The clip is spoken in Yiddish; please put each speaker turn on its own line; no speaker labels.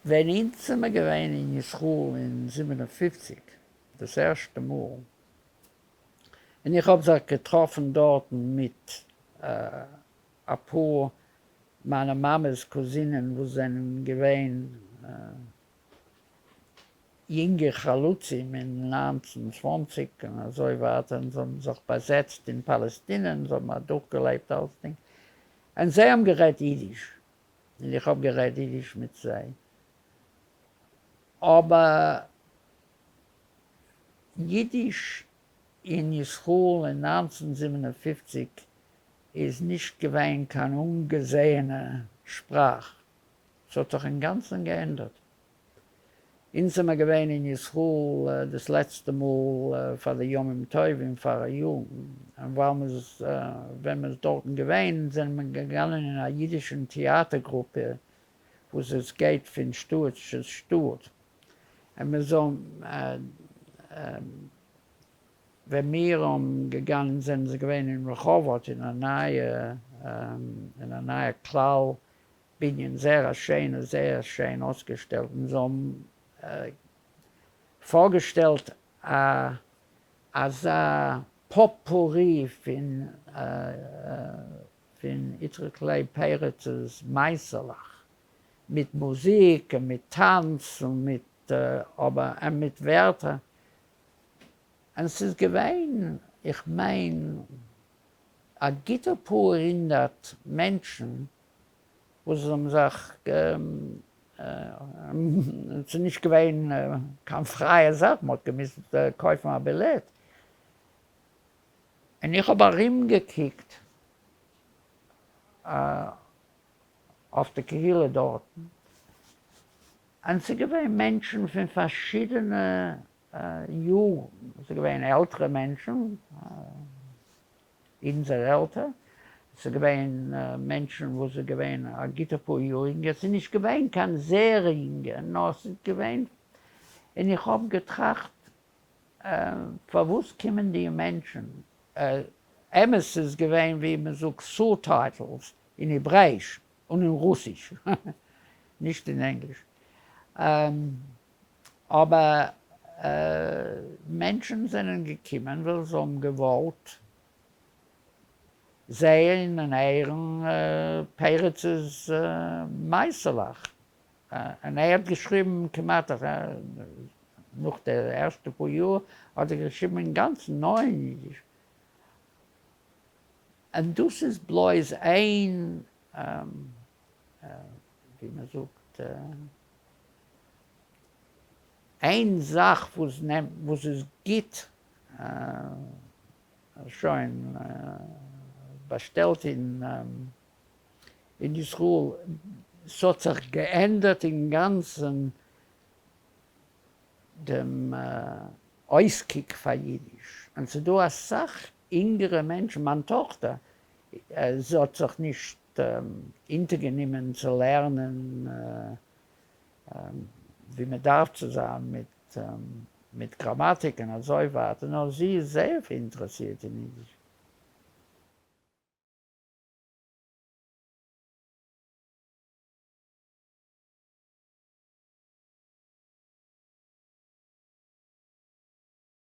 ווען אונז זעמער געווען אין ישראל אין 57 דאס ערשטע מאל, און איך האב זיך געטראפן דארטן מיט אפאר מיינע מאמע'ס קוזינען וואס זענען געווען יונגע חלוצים אין 1920 און אזוי ווייטער, און זיי האבן זיך באזעצט אין פאלעסטינע און זיי האבן אדורכגעלעבט אלסדינג, און זיי האבן גערעדט אידיש, און איך האב גערעדט אידיש מיט זיי, אבער אידיש אין ישראל אין 1957 איז נישט געווען קיין אנגעזעהענע שפראך, ס'האט זיך אינגאנצן געענדערט. אונז זעמער געווען אין ישראל דאס לעצטע מאל פאר די ימים טובים פאר א יאר, און ווייל מ'איז ווען מ'איז דארטן געווען זענען מיר געגאנען אין א אידישן טעאטער גרופע וואס עס גייט פון שטאט צו שטאט, און מיר זאלן ווען מיר האבן געגאנען זענען זיי געווען אין רחובות אין א נייע אין א נייע כלל בנין זייער א שיינע זייער שיין אויסגעשטעלט און זיי האבן פארגעשטעלט א אזא פאפורי פון פון יצחק לייב פרצ'ס מעשה'לעך מיט מוזיק און מיט טאנץ און מיט אבער און מיט ווערטער און ס'איז געווען איך מיין א גוטע פאר הונדערט מענטשן וואס האבן זיך, ס'איז נישט געווען קיין פרייע זאך, מ'האט געמוזט קויפן א בילעט, און איך האב ארומגעקוקט אויף די קהילה דארטן, און ס'איז געווען מענטשן פון פארשידענע יארן, ס'איז געווען עלטערע מענטשן, אונזער עלטער, ס'איז געווען מענטשן וואס איז געווען א גוטע פאר יאר אינגער, ס'איז נישט געווען קיין זעהר אינגע, נאר ס'איז געווען, און איך האב געטראכט פארוואס קומען די מענטשן, אמת ס'איז געווען ווי מ'זאגט subtitles אין העברעיש און אין רוסיש, נישט אין ענגליש, אבער מענטשן זענען געקומען ווייל זיי האבן געוואלט זעהן און הערן פרצ'ס מעשה'לעך, און ער האט געשריבן כמעט נאך די ערשטע פאר יאר האט ער געשריבן אינגאנצן נאר אין אידיש, און דאס איז בלויז איין ווי מען זאגט איין זאך וואס נעמט וואס איז גוט שוין באשטעלט אין אין ישראל, ס'האט זיך געענדערט אינגאנצן דעם אויסקוק פאר אידיש, און ס'דא אסאך אינגערע מענטשן, מיין טאכטער זי האט זיך נישט אונטערגענומען צו לערנען ווי מען דארף צו זיין מיט מיט גראמאטיק און אזוי ווייטער, נאר זי איז זייער אינטערעסירט אין אידיש.